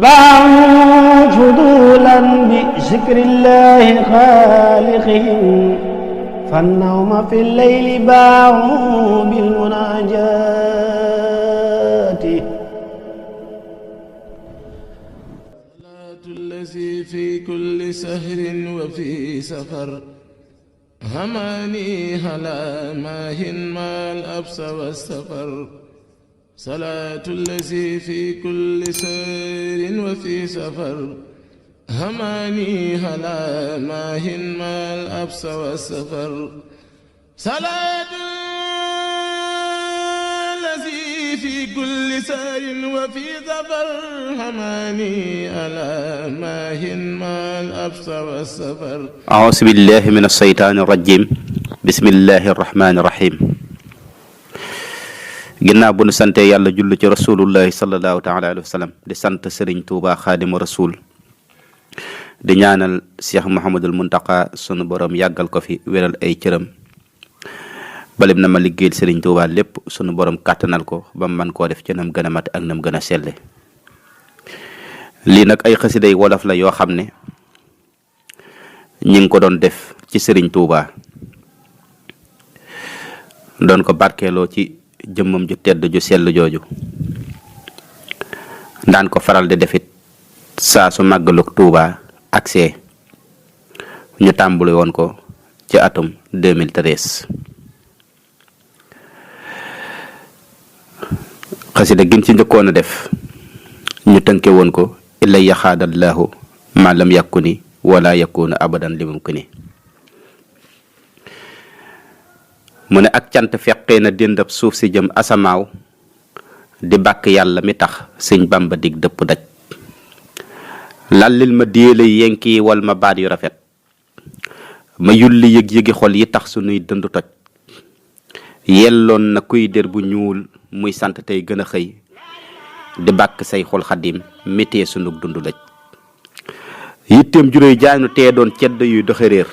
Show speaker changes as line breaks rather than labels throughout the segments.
باعوا فضولا بذكر الله خالقهم فالنوم في الليل باعوا بالمناجات
صلاة الذي في كل سهر وفي سفر هماني هلا ماهن ما الأبس والسفر صلاة الذي في كل سهر وفي سفر هماني هلا ماهن ما الأبس والسفر صلاة الذي في كل سهر وفي سفر هماني هلا ماهن ما الأبس والسفر
أعوذ بالله من الشيطان الرجيم بسم الله الرحمن الرحيم ginnaaw bu nu sante yàlla jullu ci rasulullahi sallallahu taala alayhi wa sallam di sant Sëriñ Tuuba Xaadimu Rasuul di ñaanal Cheikh Mouhamadul Muntaqa sunu borom yàggal ko fi wéral ay cëram balim na ma liggéeyal Sëriñ Tuuba lépp sunu borom kàttanal ko ba man koo def ci nam gën a mat ak nam gën a selle lii nag ay xasiday wolof la yoo xam ne ñi ngi ko doon def ci Sëriñ Tuuba doon ko barkeeloo ci jëmmam ju tedd ju sell jooju daan ko faral di defit saa su màggalug Tuuba aksee ñu tàmbali woon ko ci atum 2013 xasida gin ci njëkkoon a def ñu tënke woon ko illa yaxaadallaahu ma lam yakuni wala yakuna abadan li mumkini mu ne ak cant feqee na dëndab suuf si jëm asamaaw di bàkk yàlla mi tax sëñ Bamba dig dëpp daj lallil ma déele yenki wal ma baat yu rafet ma yulli yëg-yëgi xol yi tax sunuy dënd toj yelloon na kuy der bu ñuul muy sant tey gën a xëy di bàkk say xol xadim métee sunug dund laj yitteem juróy jaanu tee doon cedd yuy doxe réer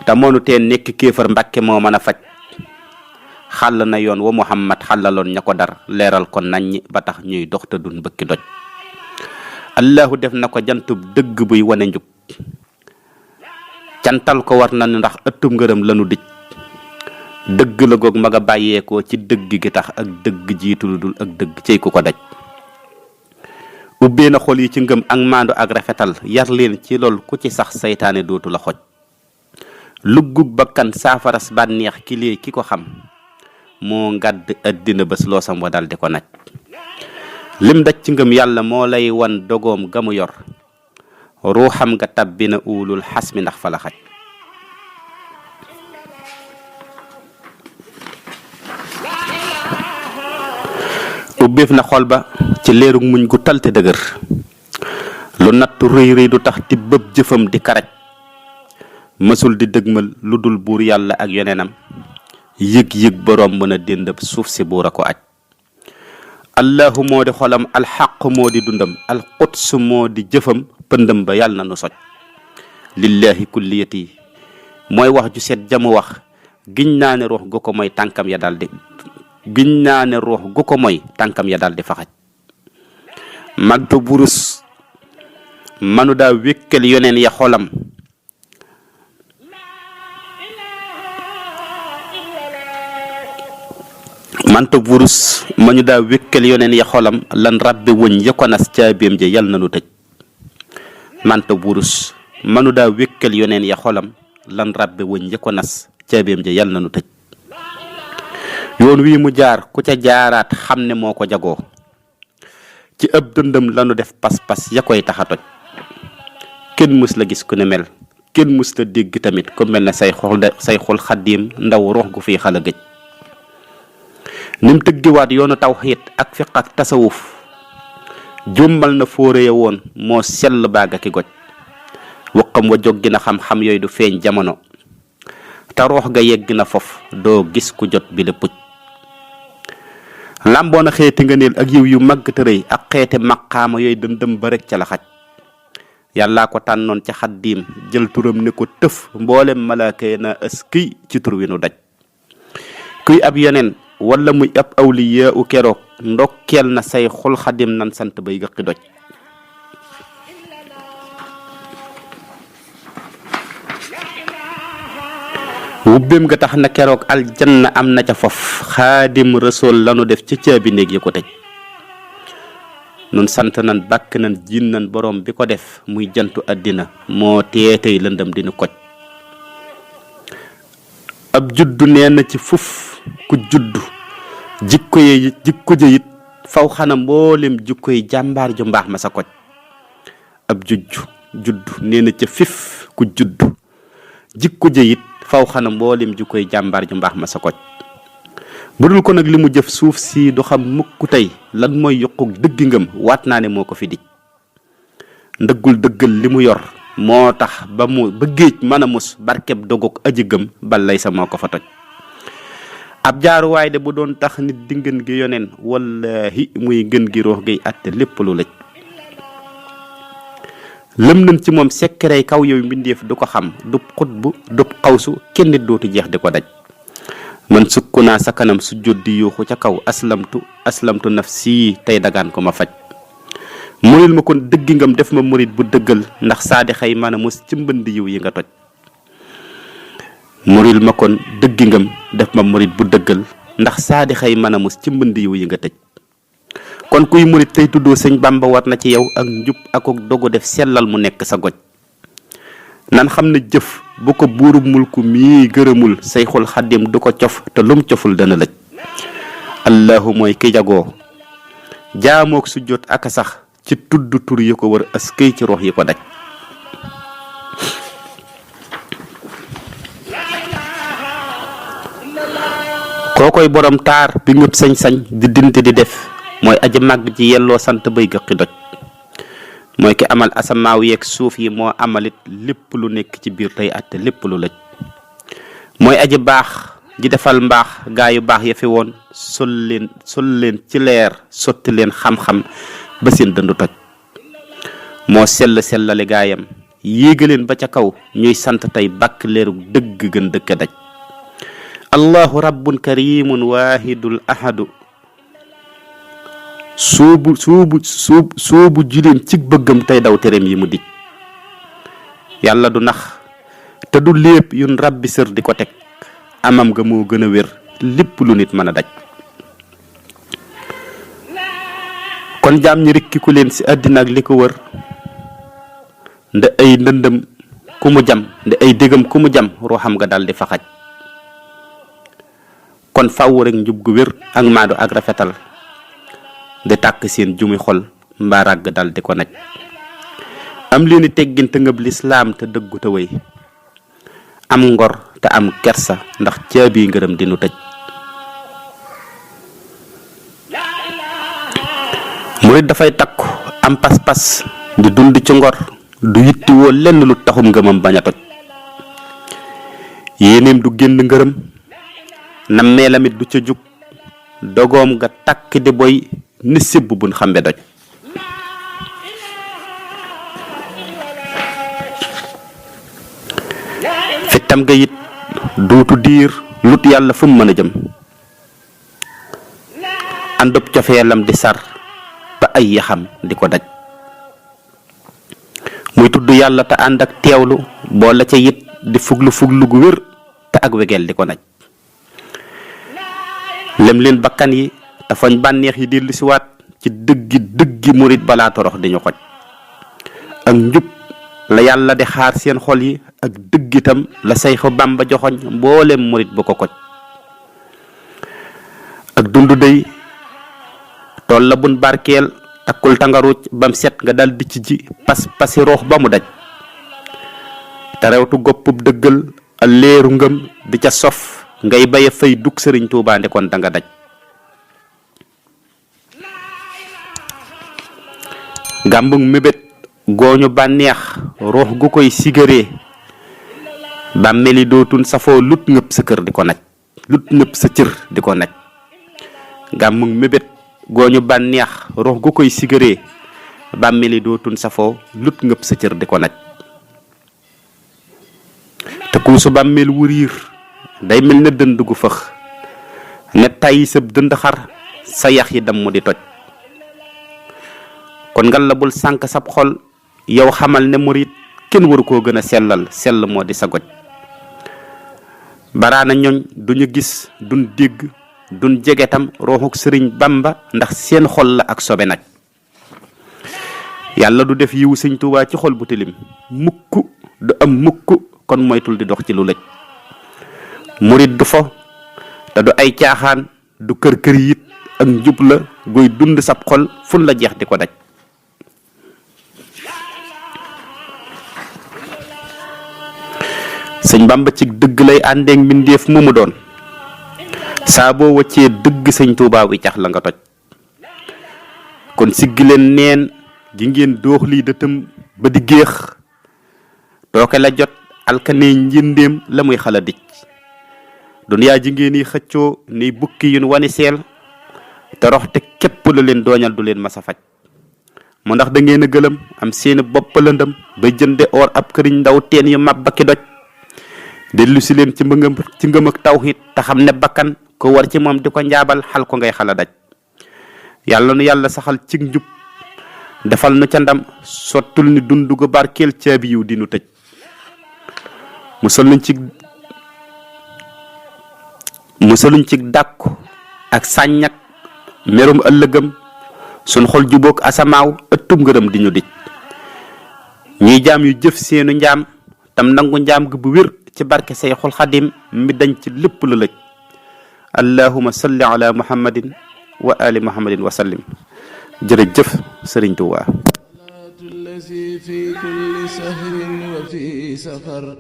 te moonu teen nekk kéefar mbàkke moo mën a faj xàll na yoon wa Muhammad xàllaloon ña ko dar leeral ko naññ ba tax ñuy dox te dun bëkki doj allahu def na ko jantub dëgg buy wane njub cantal ko war na ndax ëttub ngërëm lanu dij dëgg la goog ma nga bàyyeekoo ci dëgg gi tax ak dëgg jiitu lu dul ak dëgg cey ku ko daj ubbee na xol yi ci ngëm ak maandu ak rafetal yar leen ci lool ku ci sax saytaane dootu la xoj luggug bakkan saafaras bànneex ki lee ki ko xam moo ngàdd addina bés loosam wa dal di ko naj lim daj ci ngëm yàlla moo lay wan dogoom gamu yor ruuxam nga tabbina uulul xas mi ndax fa la xaj ubbeef na xol ba ci leerug muñ gu talte dëgër lu nattu rëy rëy du tax ti bëb jëfam di karaj mësul di dëgmal lu dul buur yàlla ak yonenam yëg-yëg boroom mën a déndab suuf si buur a ko aj allahu moo di xolam alxaq moo di dundam alquds moo di jëfam pëndam ba yàlla na nu soj lillahi kulliyati mooy wax ju set jamu wax giñ naa ne ruux gu ko mooy tànkam ya daldi giñ naa ne ruux gu ko mooy tànkam ya daldi faxaj magtu burus manu daa wékkal yoneen ya xolam manta wurus ma ñu daa wékkal yoneen ya xolam lan rabbe wëñ ya ko nas caabeem ja yal na nu tëj manta wurus ma ñu daa wékkal yoneen ya xolam lan rabbe wëñ ya ko nas caabeem ja yal na nu tëj yoon wii mu jaar ku ca jaaraat xam ne moo ko jagoo ci ëb dëndëm lanu def pas-pas ya koy taxa toj kenn mus la gis ku ne mel kenn mus la dégg tamit ku mel ne say xol xaddiim ndaw rox gu fii xala gëj nim tëggiwaat yoonu tawxiid ak fiq ak tasawuf jummal na fóore ya woon moo sell baaga ki goj waqam wa joggi na xam-xam yooyu du feeñ jamono te roox ga yegg na fof doo gis ku jot bi la puj làmboona xeeti ngëneel ak yiw yu màgg te rëy ak xeeti maqaama yooyu dëndëm ba rek ca la xaj yàllaa ko tànnoon ca xaddiim jël turam ne ko tëf mboolem malaaka yi na ëskiy ci tur wi nu daj kuy ab yeneen wala muy ab awliya u keroog ndokkeel na say xul xadim nan sant bay gëqi doj ubbeem nga tax na keroog aljanna am na ca fof xaadim rasool lanu def ci caabi néeg yi ko tëj nun sant nan bàkk nan jiin nan borom bi ko def muy jantu àddina moo teetey lëndam dina koj ab juddu nee na ci fuf ku juddu jikko ja it faw xana mboolem jikko yi jàmbaar ju mbaax ma sa koj ab juddu nee na ca fif ku juddu jikko ja it faw xana mboolem jikko yi jàmbaar ju mbaax ma sa koj budul ko nag li mu jëf suuf si du xam mukk tey lan mooy yokku dëggi ngëm waat naa ne moo ko fi dij ndëggul dëggal li mu yor moo tax ba géej mën a mus barkeb dogog aji gëm balay sa moo ko fa toj ab jaaruwaay de bu doon tax nit di ngën gi yoneen wallahi muy ngën gi roox gay atte lépp lu lëj lëm nañ ci moom sekkerey kaw yow mbindeef du ko xam du xutbu du xawsu kenn nit dootu jeex di ko daj man sukku naa sa kanam su jot di yuuxu ca kaw aslamtu nafsi tey dagaan ko ma faj muril ma kon dëggi ngam def ma murit bu dëggal ndax saadi xëy maana mos ci mbënd yiw yi nga toj muril ma kon dëggi ngam def ma murit bu dëggal ndax saadi xëy maana mos ci mbënd yiw yi nga tëj kon kuy murit tey tuddoo sëñ Bàmba war na ci yow ak njub ak dogu def sellal mu nekk sa goj nan xam ne jëf bu ko buuru mulku mii gërëmul sayxul xaddim du ko cof te lum coful dana lëj allahu mooy ki jagoo jaamook su jot aka sax ci tudd tur yi ko wër askay ci rox yi ko daj kookoy borom taar bi ngëp sañ-sañ di dinte di def mooy aji màgg ji yelloo sant bay gëqi doj mooy ki amal asamaaw yeeg suuf yi moo amalit lépp lu nekk ci biir tey atte lépp lu lëj mooy aji baax ji defal mbaax gaa yu baax ya fi woon sol leen ci leer sotti leen xam-xam ba seen dëndu toj moo sellale gaayam yéegaleen ba ca kaw ñuy sant tey bàkk leeru dëgg gën dëkk daj allahu rabbun karimun waahidul ahadu soobu juleen ci bëggam tey daw tereem yi mu dij yàlla du nax te du lépp yun rabbi sër di ko teg amam nga moo gën a wér lépp lu nit mën a daj kon jaam ñi rikkiku leen ci àddina ak li ko wër nda ay ndëndëm ku mu jam nda ay dégam ku mu jam ruuxam nga dal di fa xaj kon fàww rek njub gu wér ak maadu ak rafetal di tàkk seen jumi xol mbaa ràgg dal di ko naj am leeni teggin te ngëb lislaam te dëggu te wéy am ngor te am kersa ndax caabi ngërëm dinu tëj murit dafay takku am pas-pas di dund ci ngor du yittiwoo lenn lu taxum ngëmam bañ a toj yéeneem du génn ngërëm nammeelamit du ca jug dogoom nga takk di boy ni sébb buñ xambe doj fittam ga it duutu diir lut yàlla fu mu mën a jëm àndub cofeelam di sar ba ay yaxam di ko daj muy tudd yàlla te ànd ak teewlu boole ca it di fuglu gu wér te ak wegeel di ko naj lem leen bakkan yi te fañ bànneex yi dellu siwaat ci dëggi murit balaa torox di ñu xoj ak njub la yàlla di xaar seen xol yi ak dëggitam la Sayxu Bàmba joxoñ mboolem murit bu ko koj ak dundu day tool la bun barkeel takkul tangaruuc bam set nga dal di ci ji pasi roox ba mu daj te rewtu goppub dëggal a leeru ngëm di ca sof ngay baye fay dug sëriñ Tuubaa ndekon da nga daj gàmbug mébét gooñu bànneex ruux gu koy sigaree bàmmeli dootun safoo lut ngëpp sa kër di ko naj lut ngëpp sa cër di ko naj gàmbug mébét gooñu bànneex ruux gu koy sigaree bàmmeli dootun safoo lut ngëpp sa cër di ko naj te kuusu bàmmeel wuriir day mel na dënd gu fëx ne tàyyi sab dënd xar sa yax yi damm di toj kon ngal la bul sànk sab xol yow xamal ne murit kenn waru koo gën a sellal sell moo di sa goj baraana ñooñ duñu gis duñ dégg duñ jege tam rooxuk sëriñ Bamba ndax seen xol la ak sobe nag yàlla du def yiwu sëñ Tuubaa ci xol bu tilim mukk du am mukk kon moytul di dox ci lu lëj murit du fo te du ay caaxaan du kër kër yit ak njub la guy dund sab xol fun la jeex di ko daj sëñ Bamba ci dëgg lay àndeek mbindeef mu doon saa boo wàccee dëgg sëñ Tuubaa wi cax la nga toj kon siggi leen neen gi ngeen doox lii dëtëm ba di géex tooke la jot alkane njëndéem la muy xala dij duniyaa ji ngeen yi xëccoo ni bukki yun wani seel te rox te képp la leen dooñal du leen masa faj mu ndax da ngeen a gëlëm am seeni bopp lëndëm ba jënde or ab këriñ ndaw teen yu mab bakki doj dellu si leen ci ngëm ak tawhid te xam ne bakkan ko war ci moom di ko njaabal xal ko ngay xala daj yàlla nu yàlla saxal ci njub defal nu ca ndam sottul ni dundu gu barkeel caabi yiw di nu tëj musaluñ ci dàkku ak sàññak merum ëllëgam sun xol jubóog asamaaw ëttub ngërëm di ñu dij ñuy jaam yu jëf seenu njaam tam nangu njaam gi bu wér ci barke Seyxul Xadim mi dañ ci lépp lu lëj allahumma salli ala muhammadin wa ali muhammadin wa sallim jërëjëf sëriñ Tuubaa
الذي في كل سهر وفي سفر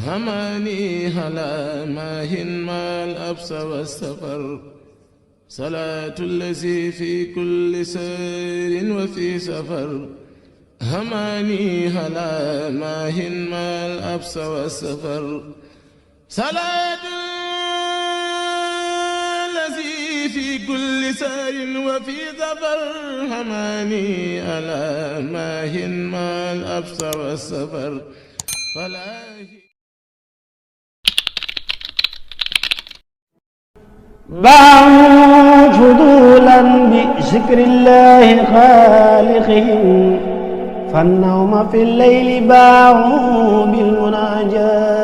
هماني هلا ماهن ما الأبس والسفر صلاة الذي في كل سهر وفي سفر هماني هلا ماهن ما الأبس والسفر صلاة في كل سار وفي ظفر هماني ألا ماهن ما الأبس والسفر
باع فضولا بذكر الله خالقهم فالنوم في الليل باعوا بالمناجاة